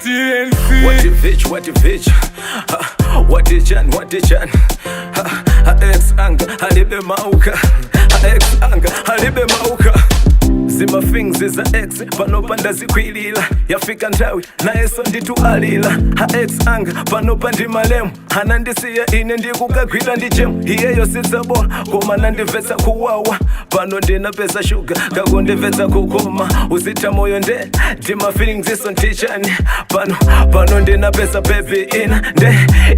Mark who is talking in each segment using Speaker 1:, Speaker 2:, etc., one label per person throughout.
Speaker 1: TNC.
Speaker 2: What bitch, what bitch? Ha, what chan, what chan? Ha, ha, ex anga alibe mauka. Ha, ex anga alibe mauka. Zima things za ex panopa ndazikwilila, yafika nthawi nayeso nditualila. Ha, ex anga panopa ndi malemu, anandisiya ine ndikukagwira ndi chemu. Iyeyo sitsabola koma nandimvetsa kuwawa. Pano ndinapeza shuga kakundimvetsa kukoma. Uzitha moyo nde ndima feelings iso ntichani. Pano pano ndinapeza baby ina nde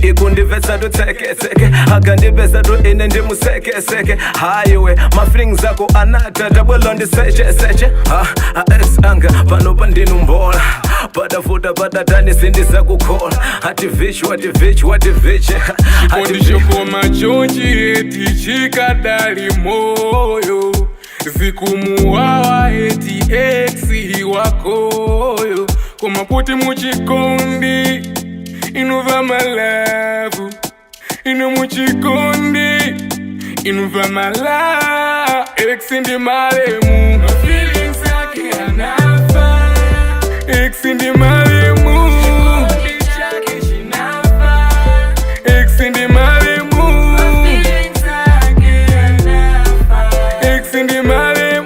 Speaker 2: ikundimvetsa tutseketseke, akandipeza tu ine ndimusekeseke. Hayiwe, ma feelings ako anatata, bwelo ndisecheseche. Ha, ha, ex anga panopa ndinumbola, padavuta padatani sindizakukhola. Ati vichi, wati vichi, wati vichi.
Speaker 1: Chikondi chokoma chonchi eti chikadali moyo, zikumuwawa eti ex wakoyo. Koma kuti muchikondi inuva malavu, inu muchikondi inuva mala. Ex ndi malemu, feelings ake anafa. Ex ndi malemu, chake chinafa. Ex ndi malemu, ex ndi malemu,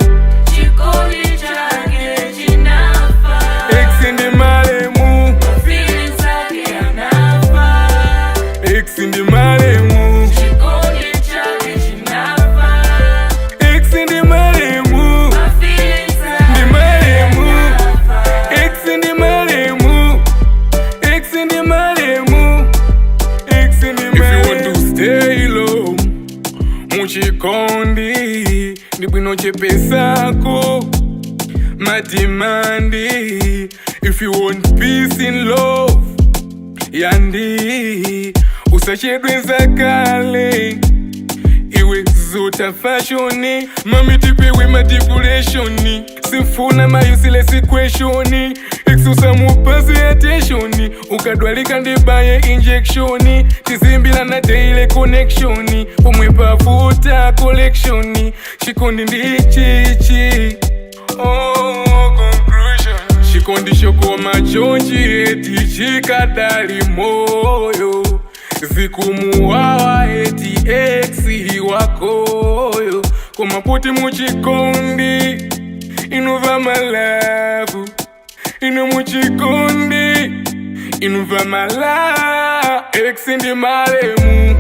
Speaker 1: ex ndi malemu, ex ndi malemu, ex ndi malemu, ndi malemu, ex ndi malemu, ex ndi malemu, ex ndi malemu. If you want to stay low muchikondi, ndi bwino chepesako ma demand. If you want peace in love yandi, usachedwe zakale iwe zuta fashion. Mami, tipewe ma depression, sifuna ma useless question. Ex usamupase attention, ukadwalika ndibaye injection. Tizimbila na daily connection, pomwe pafuta collection. Chikondi ndi chichi. Oh, conclusion. Chikondi chokoma chonchi eti chikadali moyo, zikumuwawa eti ex wakoyo. Koma kuti muchikondi inuva malavu, inu muchikondi inuva mala. Ex ndi malemu.